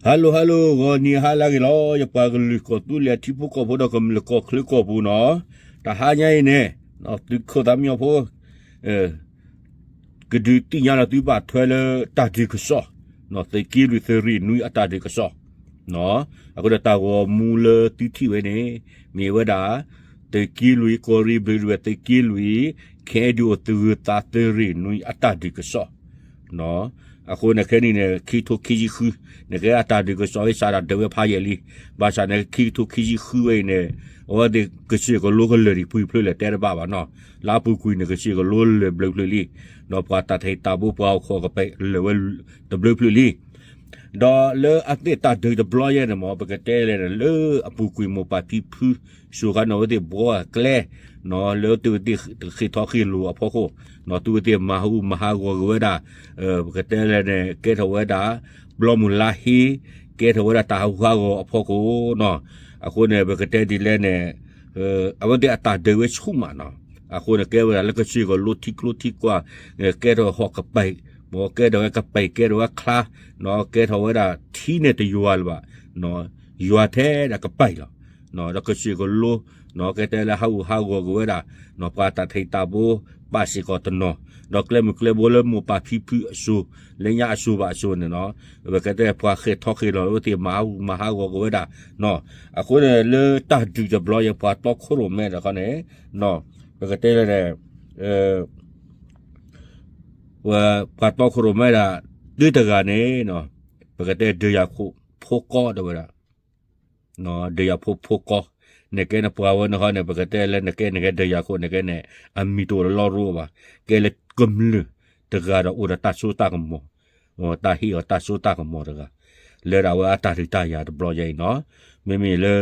Hello hello ဂီၤနံၤဟါလၢအဂ့ၤလီၤ ယပှၤကလုာ်ကီၢ်သူလ့ၤအထံဖိကီၢ်ဖိဒီးကမျၢၢ်လၢကီၢ်ချၢကီၢ်ပူၤနီၤ, တဟါညါအံၤန့ၣ် သုးခိၣ်သးမံအီဖိ ကဒုးသ့ၣ်ညါလီၤသုဘၣ်ထွဲလၢတၢ်ဒုးကစီၣ်, သုးက့လွံၢ်သုးရ့ၣ်နွံအတၢ်ဒုးကစီၣ်, အဃိဒီးတၢ်ဂီၤမူလၢသုထံၣ်ဝဲန့ၣ် မ့ၢ်ဝဲဒၣ် သုးက့လွံၢ် ကီၢ်ရ့ၣ်ဘျုးဒဝဲၢ်သုးက့လွံၢ် ခဲအံၤဒုးအိၣ်သုးဂုၤသးသုးရ့ၣ်နွံအတၢ်ဒုးကစီၣ် အဃိန့ၣ်ခဲနံၣ်န့ၣ် ခံကထိခံဆံဃု နကဲအတၢ်ဒုးကစီၣ်ဝဲစးဒၣ်ဒၢးဝဲဖးယံာ်လံ, ဘၣ်ဆၣ်န့ၣ် ခံကထိခံဆံဃုဝဲအံၤန့ၣ် အဝဲသ့ၣ်ကစၢၢ်ကလိကလၢာ်ဒံးပှံၤဖျၢၣ်လဲၣ်တဲတဘၣ်ဘၣ်နီၤ, လၢအပူၤကွံာ်န့ၣ် ကစၢၢ်ကလိလၢာ်ဘျုးဖျၢၣ်လံ, ဒီးပှၤတၢ်ထံးတၢ်ဘိပှၤအိၣ်ခိးကပဲာ်လၢာ်ဝဲတဘျုးဖျၢၣ်လံ ဒီးလၢအသ့ၣ်တၢ်ဒုးတဘျီယဲန့ၣ်မ့ၢ် ပကတဲလဲၣ်န့ၣ် လၢအပူၤကွံာ်မိၢ်ပၢ်ဖံဖု စိၤဃါန့ၣ် အဝဲသ့ၣ်ဘှီအကျဲ လၢသုဝဲသ့ၣ်ဃ့ၢ်ထီၣ်ဃ့ၢ်လီၤအဖီခိၣ် သုဝဲသ့ၣ်မၤဟးဂူာ်မၤဟးဂီၤက့ၤဝဲဒၣ် ပကတဲလဲၣ်န့ၣ် ကဲထီၣ်ဝဲဒၣ် ဘျီမုၢ်လါဟ့ ကဲထီၣ်ဝဲဒၣ်တၢ်ဟးဂူာ်ဟးဂီၤအဖီခိၣ်နီၤ, အဃိန့ၣ် ပကတဲဒ်လဲၣ်န့ၣ် အဝဲသ့ၣ်အတၢ်ဒုးဝဲဆူၣ်မးနီၤ, အဃိန့ၣ် ကဲဝဲဒၣ်လၢကစၢၢ်ကလိထံကျိထံကွၢ် ကဲထီၣ်ဟီၣ်ကပဲာ် မ်ကဲထီၣ်ဝဲကပဲာ် ကဲထီၣ်ဝဲချါ ကဲထီၣ်ဝဲဒၣ်ထံန့ၣ်တယွၤလၢၤဘၣ်, ယွၤထဲဒၣ်ကပဲာ်လီၤ, ဒီးကစၢၢ်ကလိ ကဲတဲလၢဟးဂူာ်ဟးဂီၤက့ၤဝဲဒၣ် ပှၤတၢ်ထံးတၢ်ဘိ ပာ်စ့ၢ်ကီးတနီၤ, ဒီးကျဲမုၢ်ကျဲဘိလၢမိၢ်ပၢ်ဖံဖုအစိၤ လၢညါအစိၤဘၣ်အစိၤန့ၣ်နီၤ, ပကတဲပှၤဃ့ၢ်ထီၣ်ဃ့ၢ်လီၤလၢဝဲသ့ၣ်မၤဟးဂူာ်မၤဟးဂီၤက့ၤဝဲဒၣ်, အဃိန့ၣ် လၢတၢ်ဒုးတဘျီယဲ ပှၤတီခိၣ်ရိၣ်မဲဒီးခီန့ၣ် ပကတဲလၢ ပှၤတီခိၣ်ရိၣ်မဲဒၣ် သုတဂၤန့ၣ် ပကတဲဒုးယၤခိၣ်ဖိကီတဲဝဲဒၣ် ဒုးယၤဖိဖိကီ, နကဲနပှၤဝဲန့ၣ်ဃီန့ၣ် ပကတဲလၢနကဲနကဲဒုးယၤခိၣ် နကဲန့ၣ် အမံၤတအိၣ်လီၤရိဘၣ်, ကဲလၢကမျၢၢ်တဂၤဒီးအိၣ်ဒီးတၢ်စိတၢ်ကမီၤ, တၢ်ဟ့ၣ်အီၤတၢ်စိတၢ်ကမီၤတဂၤ, လၢဒၣ်ဝဲအတၢ်ဒုးတၢ်ယၤတဘျီယဲအံၤနီၤ, မ့မ့ၢ်လၢ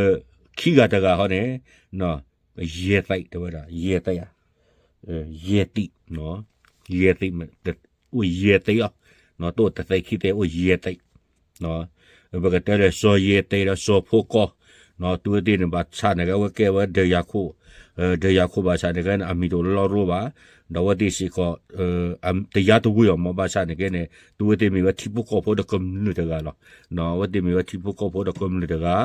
ခံဂၤတဂၤဃီန့ၣ် ယဲၢ်သံးတဲဝဲဒၣ် ယဲၢ်သံးဧါ ယဲၢ်သံး, ယဲၢ်သံး, အိၣ်ယဲၢ်သံးလီၤ, တအိၣ်တသံးခံသံး အိၣ်ယဲၢ်သံး, ပကတဲလၢစီၤယဲၢ်သံးဒီးစီၤဖိကီ, သုဝဲသ့ၣ်န့ၣ် ဘၣ်ဆၣ်န့ၣ်ကဲဝဲကဲဝဲ ဒုးယၤခိၣ်, ဒုးယၤခိၣ်ဘၣ်ဆၣ်န့ၣ်ကဲန့ၣ် အမံၤတအိၣ်လီၤရိဘၣ်, ဒီးအဝဲသ့ၣ်စ့ၢ်ကီး တယါတဝ့ၤအီၤမ့ၢ်ဘၣ်ဆၣ်န့ၣ်ကဲန့ၣ် သုဝဲသ့ၣ်မ့ၢ်ဝဲထံဖိကီၢ်ဖိဒီးကမျၢၢ်တဂၤလီၤ, အဝဲသ့ၣ်မ့ၢ်ဝဲထံဖိကီၢ်ဖိဒီးကမျၢၢ်တဂၤ,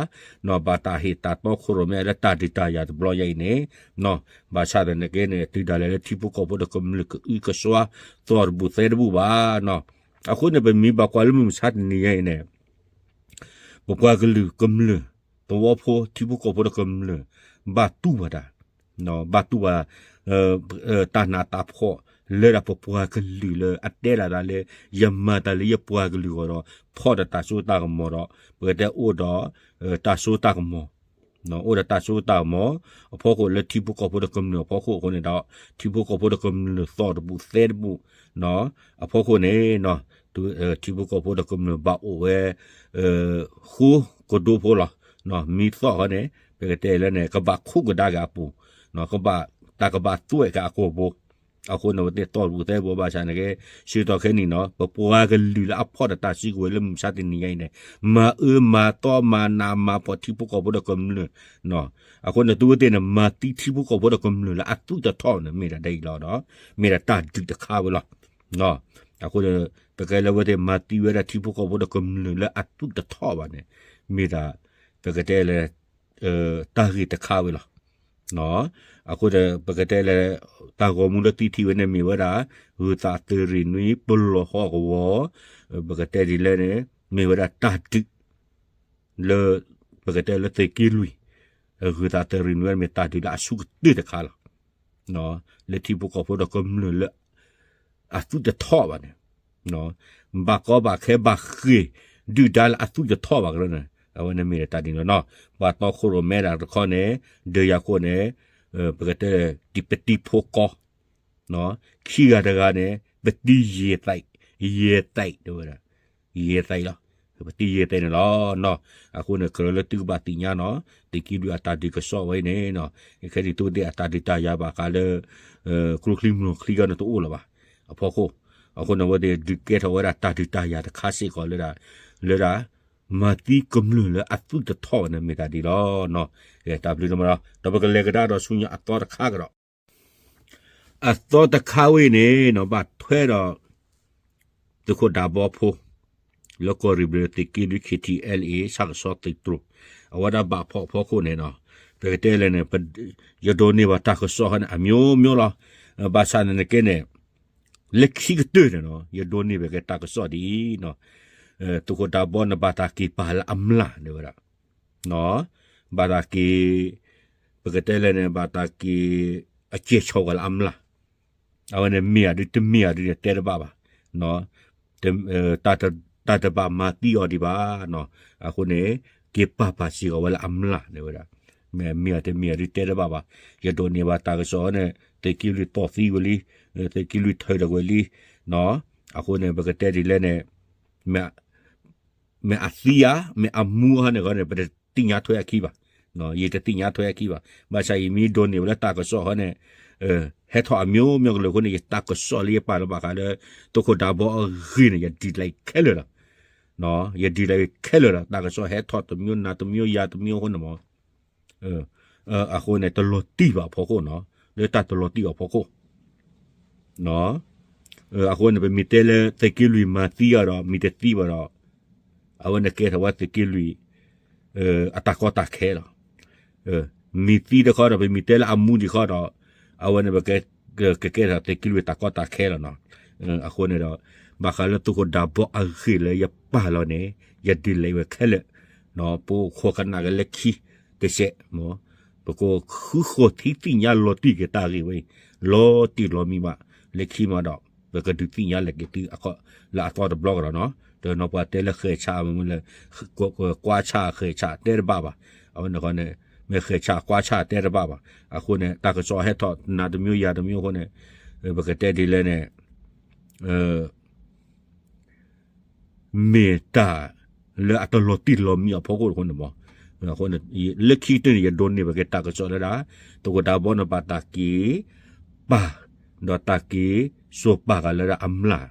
ဘၣ်တၢ်ဟ့ၣ်တၢ်တီခိၣ်ရိၣ်မဲလၢတၢ်ဒုးတၢ်ယၤတဘျီယဲအံၤန့ၣ်, ဘၣ်ဆၣ်သနာ်က့န့ၣ် တုၤဒၣ်လဲာ်လၢထံဖိကီၢ်ဖိဒီးကမျၢၢ်ကအုကစွါ သီၣ်တဘူၣ်သဲတဘူၣ်ဘၣ်နီၤ, အဃိန့ၣ် ပမ့ၢ်ဘၣ်ကွၢ်လၢမုၢ်မဆါတနံၤညါအံၤန့ၣ် ပပှၤကလုာ်ကမျၢၢ် သဝီဖိထံဖိကီၢ်ဖိဒီးကမျၢၢ် ဘၣ်တူၢ်ဘၣ်တၢ်, ဘၣ်တူၢ်ဘၣ် တၢ်နးတၢ်ဖှီၣ် လၢဒၣ်ပပှၤကလုာ်လၢအတဲဒၣ်တၢ်လၢ ယမၤတၢ်လၢယပှၤကလုာ်အဂီၢ်ဒီး ဖီၣ်ဒီးတၢ်စိတၢ်ကမီၤဒီး ပကတဲအိၣ်ဒီး တၢ်စိတၢ်ကမီၤ အိၣ်ဒီးတၢ်စိတၢ်ကမီၤ အဖီခိၣ်လၢထံဖိကီၢ်ဖိဒီးကမျၢၢ်အဖီခိၣ်အဃိန့ၣ်ဒီး ထံဖိကီၢ်ဖိဒီးကမျၢၢ်သီၣ်တဘူၣ်သဲတဘူၣ် အဖီခိၣ်န့ၣ် ထံဖိကီၢ်ဖိဒီးကမျၢၢ်ဘၣ်အိၣ်ဝဲ ဃိကဒိဖိလီၤ. မ့ၢ်သီၣ်ဃီန့ၣ် ပကတဲလၢန့ၣ် ကဘၣ်ခိးကဒါက့ၤအပူၤ, ကဘၣ် တၢ်ကဘၣ်သွဲၣ်က့ၤအကိာ်ဘိ, အဃိန့ၣ် ပသ့ၣ်သီၣ်တဘူၣ်သဲတဘူၣ်ဘၣ်ဆၣ်န့ၣ်က့ ဆၢကတီၢ်ခဲနံၣ်နီၤ ပပှၤကလုာ်လၢအဖီၣ်ဒီးတၢ်စုကဝဲၤလၢမုၢ်မဆါတနံၤညါအံၤန့ၣ် မၤအၢမၤသီမၤနးမၤဖှီၣ်ထံဖိကီၢ်ဖိဒီးကမျၢၢ်, အဃိန့ၣ် သုဝဲသ့ၣ်န့ၣ် မၤသံထံဖိကီၢ်ဖိဒီးကမျၢၢ်လၢအသူၣ်တထီၣ်န့ၣ် မ့ၢ်ဒၣ်ဒ်အံၤလီၤဒီး မ့ၢ်ဒၣ်တၢ်ဒုးတခါဝဲလီၤ. အဃိန့ၣ် ပကဲလၢဝဲသ့ၣ်မၤသံဝဲဒၣ်ထံဖိကီၢ်ဖိဒီးကမျၢၢ်လၢအသူၣ်တထီၣ်ဘၣ်န့ၣ် မ့ၢ်ဒၣ် ပကတဲလၢ တၢ်ဂ့ၢ်တခါဝဲလီၤ. အဃိန့ၣ် ပကတဲလၢ တၢ်ဂီၤမူလၢသုထံၣ်ဝဲန့ၣ်မ့ၢ်ဝဲဒၣ် ဂုၤသးသုးရ့ၣ်နွံ ပလီၢ်ဟီၣ်ကဝီၤ ပကတဲဒ်လဲၣ်န့ၣ် မ့ၢ်ဝဲဒၣ်တၢ်ဒုး လၢ ပကတဲလၢသုးက့လွံၢ် ဂုၤသးသုးရ့ၣ်နွံမ့ၢ်တၢ်ဒုးလၢအဆိကတၢၢ်တခါလီၤ. လၢထံဖိကီၢ်ဖိဒီးကမျၢၢ်လၢ အသူၣ်တထီၣ်ဘၣ်န့ၣ် ဘၣ်ကီဘၣ်ခဲဘၣ်ဃ့ၢ် ဒုၣ်ဒါလၢအသူၣ်တထီၣ်ဘၣ်ကရၢန့ၣ် အဝဲန့ၣ်မ့ၢ်ဒၣ်တၢ်ဒ်န့ၣ်လီၤ. ပှၤတီခိၣ်ရိၣ်မဲဒၣ်တခီန့ၣ် ဒုးယၤခိၣ်န့ၣ် ပကတဲ ပတံၤဖိကီ ခံဂၤတဂၤန့ၣ် ပတံၤယဲၢ်သံး ယဲၢ်သံးတဲဝဲဒၣ် ယဲၢ်သံးလီၤ. ပတံၤယဲၢ်သံးန့ၣ်လီၤ. အဃိန့ၣ် ကြၢးလၢသုကဘၣ်သ့ၣ်ညါနီၤ သုးက့လွံၢ်အတၢ်ဒုးကစီၣ်ဝဲအံၤန့ၣ် ခဲဒ်သိးသ့ၣ်အတၢ်ဒုးတၢ်ယၤဘၣ်ဃးလၢ ကျိချံမျိာ်ချံဂီၢ်န့ၣ်တအိၣ်လၢၤဘၣ် အဖီခိၣ် အဃိန့ၣ် အဝဲသ့ၣ်ဒုးကဲထီၣ်ဝဲဒၣ်တၢ်ဒုးတၢ်ယၤတခါစ့ၢ်ကီးလၢဒၣ် လၢဒၣ် မၤသံကမျၢၢ်လၢအသူၣ်တထီၣ်ဘၣ်န့ၣ်မ့ၢ်တၢ်ဒ်လီၤ. တၢ်ဘျုးဒိၣ်မးလီၤ. ဒီးပကလဲၤကဒါဒီးဆူညါအသီတခါကဒီး အသီတခါဝဲအံၤန့ၣ် ဘၣ်ထွဲဒီး သုးခိၣ်ဒၢဘီဖိ လၢကီၢ်ရ့ၣ်ဘျၢၣ်သုးက့လွံၢ် ခံထံၣ်အဲလ်အ့ ဆၣ်ကဆီသုးတြိၤ, အဝဲဒၣ်ဘၣ်ဖီၣ်အဖီခိၣ်န့ၣ်နီၤ, ပကတဲလဲၣ်န့ၣ် ယဒိးန့ၢ်ဘၣ်တၢ်ကစီၣ်ဟီန့ၣ် အမျိုးမျိုးလီၤ. ဘၣ်ဆၣ်န့ၣ်နကဲန့ၣ် လၢခံကတၢၢ်န့ၣ်နီၤ ယဒိးန့ၢ်ဘၣ်က့ၤတၢ်ကစီၣ်ဒ်အံၤနီၤ, သုးခိၣ်ဒးဘီန့ၣ် ဘၣ်တၢ်က့ၤပာ်လၢအမျၢ်န့ၣ်ဝဲဒၣ် ဘၣ်တၢ်က့ၤ, ပကတဲလဲၣ်န့ၣ် ဘၣ်တၢ်က့ၤ အကဲၣ်ဆိးဝဲလၢအမျၢ်, အဝဲန့ၣ်မ့ၢ်ဧါဒုးတမ့ၢ်ဧါဒုးန့ၣ် တဲတဘၣ်ဘၣ်, တၢ်တဘၣ်မၤသံအီၤဒံးဘၣ်နီၤ, အဃိန့ၣ် က့ၤပာ်ပာ်စ့ၢ်ကီးဝဲလၢအမျၢ်န့ၣ်ဝဲဒၣ်, မ့ၢ်မ့ၢ်ဧါတမ့ၢ်ဧါဒုးတဲတဘၣ်ဘၣ်, ယဒိးန့ၢ်ဘၣ်တၢ်ကစီၣ်န့ၣ် သုးက့လွံၢ်သီၣ်သံဝဲလံ, သုးက့လွံၢ်ထၢဒီးဝဲလံ, အဃိန့ၣ် ပကတဲဒ်လဲၣ်န့ၣ် မ့ၢ်အသံဧါ မ့ၢ်အမူဟီန့ၣ်ဃီန့ၣ် ပတသ့ၣ်ညါထွဲအခံဘၣ်, ယတသ့ၣ်ညါထွဲအခံဘၣ်, ဘၣ်ဆၣ်ယမ့ၢ်ဒိးန့ၢ်ဝဲလၢတၢ်ကစီၣ်ဟီန့ၣ် ဟဲထီၣ်အမျိုးမျိုးကလုာ်အဃိန့ၣ် ယတၢ်ကစီၣ်လၢယပာ်လီၤဘၣ်ဃးလၢ သုးခိၣ်ဒးဘီအဂ့ၢ်န့ၣ် ယဒုးလဲခဲလၢာ်လီၤ, ယဒုးလဲခဲလၢာ်လီၤ, တၢ်ကစီၣ်ဟဲထီၣ်တမျိုးနၤတမျိုးယၤတမျိုးအဃိန့ၣ်မ့ၢ် အဃိန့ၣ် တလီၤတံၢ်ဘၣ်အဖီခိၣ်နီၤ, လၢတၢ်တလီၤတံၢ်အဖီခိၣ် အဃိန့ၣ် ပမ့ၢ်တဲလၢသုးက့လွံၢ်မၤသံအီၤဒီး မ့ၢ်တသံဘၣ်ဒီး အဝဲန့ၣ်ကဲထီၣ်ဝဲသုးက့လွံၢ် အတၢ်ကီတၢ်ခဲလီၤ. မ့ၢ်သံတခီဒီး ပမ့ၢ်တဲလၢအမူဒံးခီဒီး အဝဲန့ၣ် ကကဲထီၣ်သုးက့လွံၢ်တၢ်ကီတၢ်ခဲလီၤနီၤ. အဃိန့ၣ်ဒီး ဘၣ်ဃးလၢသုးခိၣ်ဒးဘီအဂ့ၢ်လၢယပာ်လီၤန့ၣ် ယဒုးလဲဝဲခဲလၢာ်, ပခိးကနၣ်က့ၤလၢခံတစဲး ပကဃုဃိထံသ့ၣ်ညါလီၤတံၢ်က့ၤတၢ်ဂ့ၢ်ဝဲအံၤ လီၤတံၢ်လီၤမံဘၣ်, လၢခံမးဒီး ပကဒုးသ့ၣ်ညါလဲၤက့ၤသု လၢအသီတဘျီကဒီးနီၤ. ဒီးနီၢ်ပှၤတဲလၢဃဲၤဆးမ့ၢ်လၢ ကွၢ်ဆးဃဲၤဆးတဲတဘၣ်ဘၣ်, အဝဲန့ၣ်ဃီန့ၣ် မ့ၢ်ဃဲၤဆးကွၢ်ဆးတဲတဘၣ်ဘၣ်, အဃိန့ၣ် တၢ်ကစီၣ်ဟဲထီၣ်နၤတမျိုးယၤတမျိုးအဃိန့ၣ် ပကတဲဒ်လဲၣ်န့ၣ် မ့ၢ်တၢ်လၢအတလီၤတံၢ်လီၤမံအဖီခိၣ်အဃိန့ၣ်မး, အဃိန့ၣ် လၢခံကတၢၢ်န့ၣ် ယဒိးန့ၢ်ဘၣ်က့ၤတၢ်ကစီၣ်လၢဒၣ် သုးခိၣ်ဒးဘီန့ၣ် ဘၣ်တၢ်က့ၤပာ် ဒီးတၢ်က့ၤစိာ်ပာ်ဃာ်လၢဒၣ်အမျၢ်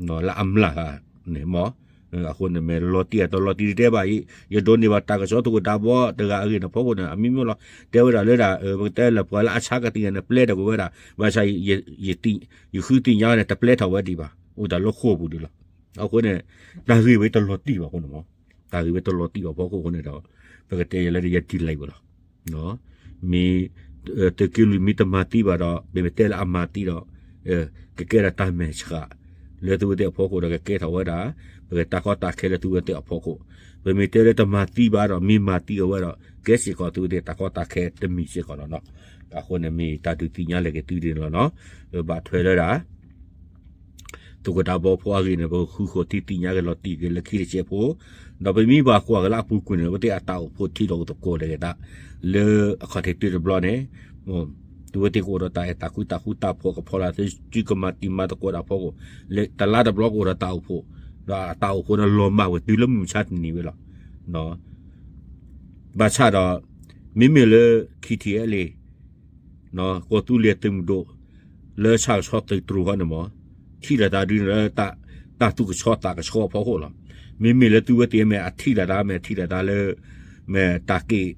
လၢအမျၢ်ဃာ်န့ၣ်မး, အဃိန့ၣ်မ့ၢ်လီၤတံၢ်အတလီၤတံၢ်တတဲဘၣ်အံၤ ယဒိးန့ၢ်ဘၣ်တၢ်ကစီၣ်သုးခိၣ်ဒးဘီတဂၤအဂ့ၢ်န့ၣ်ဖီခိၣ်န့ၣ် အမံၤမ့ၢ်လီၤ တဲဝဲဒၣ်လၢဒၣ် ပကတဲလၢပှၤလၢအဆါကသံၣ်န့ၣ် ပျဲထီၣ်ကွံာ်ဝဲဒၣ် ဘၣ်ဆၣ် ယဃုသ့ၣ်ညါဝဲန့ၣ် တပျဲထီၣ်ဝဲဒံးဘၣ် အိၣ်တၢ်လၢဃိာ်ပူၤဒံးလီၤ. အဃိန့ၣ် တၢ်ဂ့ၢ်ဝဲတလီၤတံၢ်ဘၣ်အဃိန့ၣ်မး, တၢ်ဂ့ၢ်ဝဲတလီၤတံၢ်ဘၣ်ဖီခိၣ်အဃိန့ၣ်ဒီး ပကတဲယဲလၢယဒုးလဲဝဲလီၤ မ့ၢ်သုးက့လွံၢ်မ့ၢ်တမၤသံဘၣ်ဒီး ပမ့ၢ်တဲလၢအမၤသံဒီး ကကဲဒၣ်တၢ်မဲာ်ဆှးလၢသုဝဲသ့ၣ်အဖီခိၣ်ဒီး ကကဲထီၣ်ဝဲဒၣ် ပကတၢ်ကီတၢ်ခဲလၢသုဝဲသ့ၣ်အဖီခိၣ်, ပမ့ၢ်တဲလၢတမၤသံဘၣ်ဒီး မ့ၢ်မၤသံအဝဲဒီး ကဲစ့ၢ်ကီးသုဝဲသ့ၣ်တၢ်ကီတၢ်ခဲတမံၤစ့ၢ်ကီးလီၤနီၤ. အဃိန့ၣ်မ့ၢ်တၢ်ဒုးသ့ၣ်ညါလဲၤက့ၤသုဒ်န့ၣ်လီၤနီၤ. ဘၣ်ထွဲလၢဒၣ် သုးခိၣ်ဒးဘီဖိအဂ့ၢ်န့ၣ် ပဃုဃိထံသ့ၣ်ညါက့ၤလီၤတံၢ်က့ၤလၢခံတစဲးဖိ, ဒီးပမ့ၢ်ဘၣ်ကွၢ်က့ၤလၢအပူၤကွံာ်န့ၣ် အဝဲသ့ၣ်အတၢ်အိၣ်ဖှိၣ်ထံလီၤသကိးလဲၤက့ၤသး လၢအခီၣ်ထံးတုၤတဘျီန့ၣ် သုဝဲသ့ၣ်ကအိၣ်ဒီးတၢ်အဲၣ်တၢ်ကွံတၢ်ဃူတၢ်ဖိးကဖီလာ်သုစုကမၤတံၤမၤသကိးတၢ်ဖီခိၣ်, လၢတလါတဘျီကအိၣ်ဒီးတၢ်အိၣ်ဖှိၣ်, ဒီးတၢ်အိၣ်ဖှိၣ်န့ၣ်လီၤမၢ်ဝဲတုၤလၢမုၢ်မဆါတနံၤဝဲလီၤ. ဘၣ်ဆၣ်ဒီး မ့မ့ၢ်လၢ ခံထံၣ်အဲလ့ၣ် ကီၢ်သူလ့ၤသုးမုၢ်ဒိၣ် လၢဆၣ်ကဆီသုးတြိၤဃီန့ၣ်မး ထံၣ်လိာ်သးဒ်န့ၣ်လၢ တၢ်သူၣ်ကဆှီသးကဆှီအဖီခိၣ်လီၤ. မ့မ့ၢ်လၢသုဝဲသ့ၣ်မ့ၢ်အထံၣ်လိာ်သး မ့ၢ်အထံၣ်လိာ်သးလၢ မ့ၢ်တၢ်က့ၣ်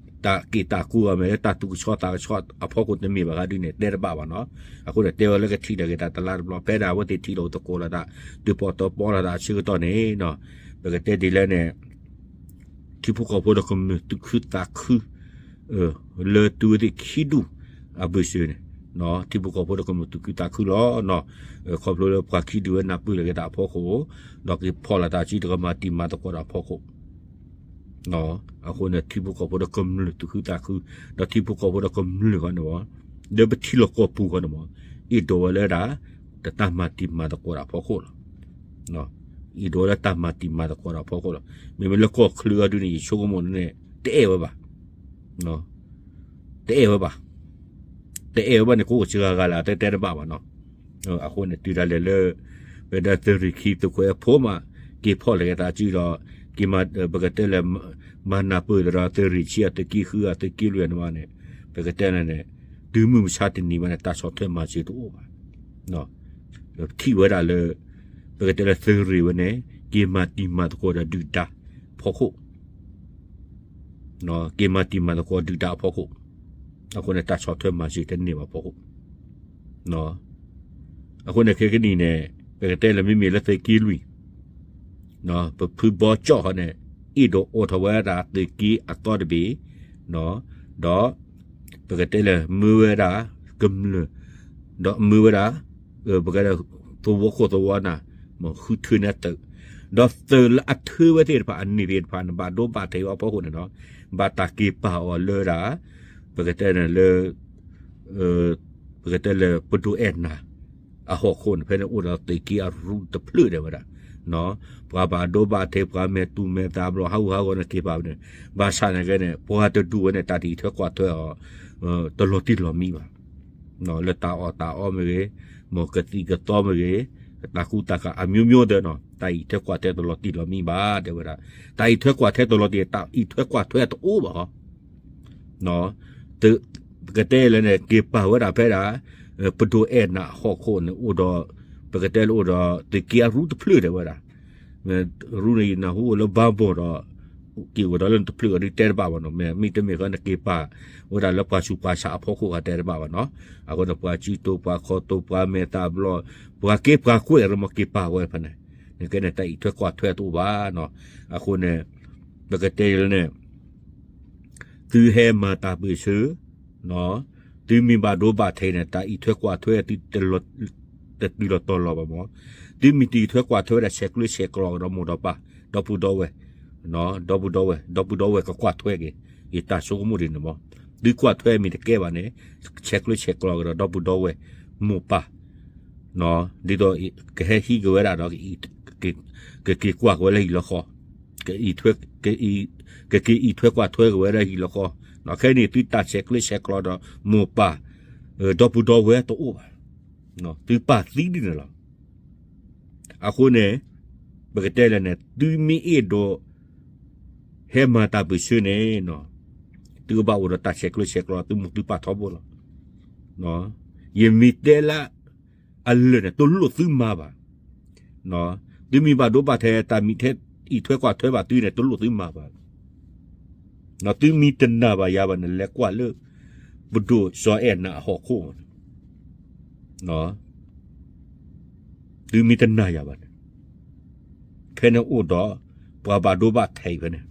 တၢ်ကူအီၤ မ့ၢ်လၢတၢ်သူၣ်ကဆှီသးကဆှီအဖီခိၣ်တမ့ၢ်ဘၣ်ဃးဒ်န့ၣ် တဲတဘၣ်ဘၣ်နီၤ. အဃိန့ၣ် တဲဝဲလၢကထံၣ်လိာ်က့ၤသးတလါတဘျီ ဖဲဒၣ်အဝဲသ့ၣ်ထံၣ်လိာ်သကိးလိာ်သး ဒုးပီၣ်တီပီလိာ်သးအဆၢကတီၢ်န့ၣ် ပကတဲဒ်လဲၣ်န့ၣ် ထံဖိကီၢ်ဖိဒီးကမျၢၢ်သူၣ်ခုသးခု လၢသုဝဲသ့ၣ်ခံဒူၣ်အဘၢၣ်စၢၤန့ၣ် ထံဖိကီၢ်ဖိဒီးကမျၢၢ်သူၣ်ခုသးခုလီၤ. ခီဖျိလၢပှၤခံဒူၣ်ဝဲနၢ်ပၢၢ်လိာ်က့ၤသးအဖီခိၣ် ဒီးက့ၤဖီၣ်လိာ်သးစုဒီးကမၤတံၤမၤသကိးဒီးအဖီခိၣ် အဃိန့ၣ် ထံဖိကီၢ်ဖိဒီးကမျၢၢ်သူၣ်ခုသးခု ဒီးထံဖိကီၢ်ဖိဒီးကမျၢၢ်ဃီန့ၣ်မး လၢပထံလီၢ်ကီၢ်ပူၤဃီန့ၣ်မး အ့ၣ်ဒိးဝဲလၢဒၣ် တၢ်မၤတံၤမၤသကိးဒီးအဖီခိၣ်လီၤ. အ့ၣ်ဒိးဝဲလၢတၢ်မၤတံၤမၤသကိးဒီးအဖီခိၣ်လီၤ. မ့မ့ၢ်လၢကီၢ်ချၢအဒုန့ၣ် ယဆိကမိၣ်န့ၣ် တအဲၣ်ဝဲဘၣ် တအဲၣ်ဝဲဘၣ်. တအဲၣ်ဝဲဘၣ်န့ၣ် ကအိၣ်စှၤဂၤလၢအတဲတဲတဘၣ်ဘၣ်နီၤ. အဃိန့ၣ် တုၤဒၣ်လဲာ်လၢ ပဝဲဒၣ်သုးရ့ၣ်ခံသုးခွဲးဖိမး က့ၤဖီၣ်လိာ်က့ၤသးစုဒီး က့ၤမၤ ပကတဲလဲၣ် မၤနၢ်ပၢၢ်ဒီး သုးရ့ၣ်ဆံအသုးက့ဃုအသုးက့လွံၢ်န့ၣ်မးန့ၣ် ပကတဲန့ၣ်န့ၣ် တုၤမုၢ်မဆါတနံၤမးန့ၣ် တၢ်ဆီၣ်ထွဲမၤစၢၤတအိၣ်ဘၣ်. ထံၣ်ဝဲဒၣ်လၢ ပကတဲလၢသုးရ့ၣ်ဝဲန့ၣ် က့ၤမၤတံၤမၤသကိးဒီးဒုၣ်ဒါဖီခိၣ် က့ၤမၤတံၤမၤသကိးဒုၣ်ဒါအဖီခိၣ်, အဃိန့ၣ် တၢ်ဆီၣ်ထွဲမၤစၢၤတန့ၢ်ဘၣ်ဖီခိၣ်. အဃိန့ၣ်ခဲကနံၣ်န့ၣ် ပကတဲလၢမ့မ့ၢ်လၢသုးက့လွံၢ် ပဖုဘီကၠီၣ်ဟီန့ၣ် အဲၣ်ဒိးအိးထီၣ်ဝဲဒၣ်သုးက့အသီတဘ့ၣ်, ဒီး ပကတဲလၢမၢဝဲဒၣ် ကမျၢၢ်, ဒီးမၢဝဲဒၣ် ပကတဲ သဝီခိၣ်သဝီနၢ်, မ့ၢ်ဃုထၢန့ၢ်သုး, ဒီးသုးလၢအထၢဝဲသ့ၣ်တဖၣ် အန့ၣ်သ့ၣ်တဖၣ်န့ၣ် ဘၣ်ဒိဘၣ်ထံးအီၤအဖီခိၣ်န့ၣ်ဒီး ဘၣ်တၢ်က့ၤပာ်အီၤလၢဒၣ် ပကတဲန့ၣ်လၢ ပကတဲလၢပဒိၣ်အဲၣ်နၤ အဟီၣ်ခိၣ်န့ၣ် ဖဲန့ၣ်အိၣ်ဒီးသုးက့အရူတဖျၢၣ်ဒဲးဝဲဒၣ်, ပှၤဘၣ်ဒိဘၣ်ထံး ပှၤမဲာ်သူမဲာ်သးဘျီ ဟးဂူာ်ဟးဂီၤန့ၣ်က့ၤပာ်ဝဲန့ၣ်, ဘၣ်ဆၣ်န့ၣ်ကဲန့ၣ် ပှၤတဒူၣ်ဝဲန့ၣ် တၢ်တအံးထွဲကွၢ်ထွဲအီၤ တလီၤတံၢ်လီၤမံဘၣ်, လၢတၢ်အီၣ်တၢ်အီမ့ၢ်ဂ့ၤ, မ့ၢ်ကသံၣ်ကသီမ့ၢ်ဂ့ၤ, တၢ်ကူတၢ်ကၤအမျိုးမျိုးဒီးနီၤ တၢ်အံးထွဲကွၢ်ထွဲတလီၤတံၢ်လီၤမံဘၣ် တဲဝဲဒၣ်, တၢ်အံးထွဲကွၢ်ထွဲတလီၤတံၢ် တၢ်အံးထွဲကွၢ်ထွဲတအိၣ်ဘၣ်ဟီ ပကတဲလၢန့ၣ် က့ၤပာ်ဝဲဒၣ်ဖဲဒၣ် ပဒိၣ်အဲၣ်နၤအဟီၣ်ခိၣ်န့ၣ်အိၣ်ဒီး ပကတဲလၢအိၣ်ဒီးသုးက့အရူတဖျၢၣ်ဒဲးဝဲဒၣ်, ရူန့ၣ်ယနၢ်ဟူအိၣ်လၢဘါဘီၣ်ဒီး က့ၤအိၣ်ဒီးလၢနတဖျၢၣ်အီၤဒုးတဲတဘၣ်ဘၣ်နီၤ, မ့မ့ၢ်တမ့ၢ်ဃီနက့ၤပာ်ဝဲဒၣ်လၢပှၤဆူးပှၤဆါအဖီခိၣ်ဂၤတဲတဘၣ်ဘၣ်နီၤ, အဃိန့ၣ် ပှၤစုတိာ်ပှၤခီတိာ်ပှၤမဲာ်သးဘျီ ပှၤက့ပှၤကွဲးရမ့ၢ်က့ၤပာ်ဝဲဖဲန့ၣ် နကဲန့ၣ် တၢ်အံးထွဲကွၢ်ထွဲတအိၣ်ဘၣ်နီၤ, အဃိန့ၣ် ပကတဲလၢန့ၣ် သုဟဲမၤတၢ်ပၢၢ်ဆၢ, သုမ့ၢ်ဘၣ်ဒိဘၣ်ထံးန့ၣ် တၢ်အံးထွဲကွၢ်ထွဲသု တတုၤလီၤတီၤလီၤဘၣ်မး, သုမ့ၢ်တအံးထွဲကွၢ်ထွဲဝဲဒၣ်ဆဲးကျၢဆဲးကျိးကဒီးမိၢ်ဒီးပၢ်, ဒီပုၢ်ဒီဝဲၢ်, ဒီပုၢ်ဒီဝဲၢ်, ဒီပုၢ်ဒီဝဲၢ်ကကွၢ်ထွဲက့ၤ, ယတၢ်ဆိကမိၣ်ဒ်န့ၣ်မး, သုကွၢ်ထွဲမ့ၢ်တကဲဘၣ်န့ၣ်, ဆဲးကျၢဆဲးကျိးကဒီးဒီပုၢ်ဒီဝဲၢ်, မိၢ်ပၢ် ဒ်သိး ကဟဲဟံးက့ၤဝဲဒၣ်ဒီး ကက့ၤကွၢ်က့ၤဝဲလၢဟံၣ်လီၤဃီ, ကက့ၤအံးထွဲကွၢ်ထွဲက့ၤဝဲဒၣ်ဟံၣ်လီၤဃီ, ခဲအံၤန့ၣ် သုတၢ်ဆဲးကျၢဆဲးကျိးဒီးမိၢ်ပၢ်, ဒီပုၢ်ဒီဝဲၢ်တအိၣ်ဘၣ်, သုပာ်သံဒ်န့ၣ်လီၤ. အဃိန့ၣ် ပကတဲလဲၣ်န့ၣ် သုမ့ၢ်အဲၣ်ဒိး ဟဲမၤတၢ်ပၢၢ်ဆၢန့ၣ် သုကဘၣ်အိၣ်ဒီးတၢ်ဆဲးကျၢဆဲးကျိး သုမိၢ်သုပၢ်ထီဘိလီၤ. ယမ့ၢ်တဲလၢ အလၢာ်န့ၣ် တလိၣ်သုမၤဘၣ်. သုမ့ၢ်ဘၣ်ဒိဘၣ်ထံး တၢ်မ့ၢ်ထဲအံးထွဲကွၢ်ထွဲဘၣ်သုန့ၣ် တလိၣ်သုမၤဘၣ်. သုမ့ၢ်တနာ်ဘၣ်ယၤဘၣ်န့ၣ် လဲၤကွၢ်လၢ ပဒိၣ်စီၤအဲၣ်နၤအဟီၣ်ခိၣ်န့ၣ် သုမ့ၢ်တနာ်ယၤဘၣ်န့ၣ် ဖဲန့ၣ်အိၣ်ဒီး ပှၤဘၣ်ဒိဘၣ်ထံးဖဲန့ၣ်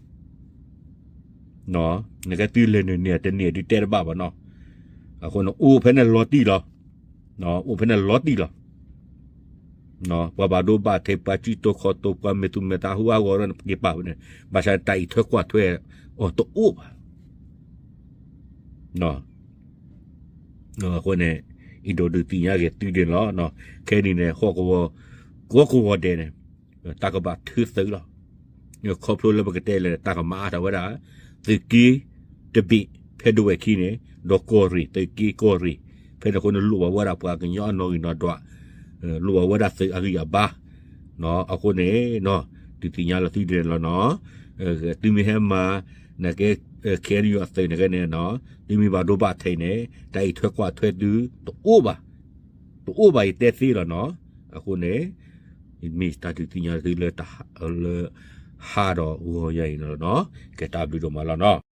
နကဲသုလဲၤနုာ်န့ၢ်တန့ၢ်ဒုးတဲတဘၣ်ဘၣ်နီၤ. အဃိန့ၣ် အိၣ်ဖဲန့ၣ်လီၤတံၢ်လီၤ. အိၣ်ဖဲန့ၣ်လီၤတံၢ်လီၤ. ပှၤဘၣ်ဒိဘၣ်ထံး ပှၤစုတိာ်ခီၣ်တိာ် ပှၤမဲာ်သူမဲာ်သးဟူးဟးဂီၤဒီးက့ၤပာ်ဖဲန့ၣ် ဘၣ်ဆၣ်တၢ်အံးထွဲကွၢ်ထွဲအီၤတအိၣ်ဘၣ်. အဃိန့ၣ် အဲၣ်ဒိးဒုးသ့ၣ်ညါက့ၤသုဒ်န့ၣ်လီၤ. ခဲအံၤန့ၣ် ဟီၣ်ကဝီၤ ကီၢ်ကဝီၤဒဲးန့ၣ် တၢ်ကဘၣ်ထုးသုးလီၤ. ခီဖျိလၢပကတဲလဲၣ် တၢ်ကမၤအါထီၣ်ဝဲဒၣ် သုးက့တဘ့ၣ် ဖဲဒိဝဲၢ်ခံန့ၣ် ဒီးကီၢ်ရ့ၣ် သုးက့ကီၢ်ရ့ၣ် ဖဲန့ၣ်အဃိန့ၣ် လိၣ်ဘၣ်ဝဲဒၣ်ပှၤကညီအနီၣ်ဂံၢ်နီၣ်ဒွး လိၣ်ဘၣ်ဝဲဒၣ်သုးအဂံၢ်အဘါ အဃိန့ၣ် ဒုးသ့ၣ်ညါလီၤသုဒ်န့ၣ်လီၤနီၤ. သုမ့ၢ်ဟဲမၤ နကဲ ခဲအံၤအသုးန့ၣ်ကဲန့ၣ်နီၤ သုမ့ၢ်ဘၣ်ဒိဘၣ်ထံးန့ၣ် တၢ်အံးထွဲကွၢ်ထွဲသုတအိၣ်ဘၣ်. တအိၣ်ဘၣ်ယတဲသ့လီၤနီၤ. အဃိန့ၣ် မ့ၢ်တၢ်ဒုးသ့ၣ်ညါသုလၢ လၢဟါဒီးဂီၤယၤအံၤန့ၣ်လီၤနီၤ. ကဲတၢ်ဘျုးဒိၣ်မးလီၤနီၤ.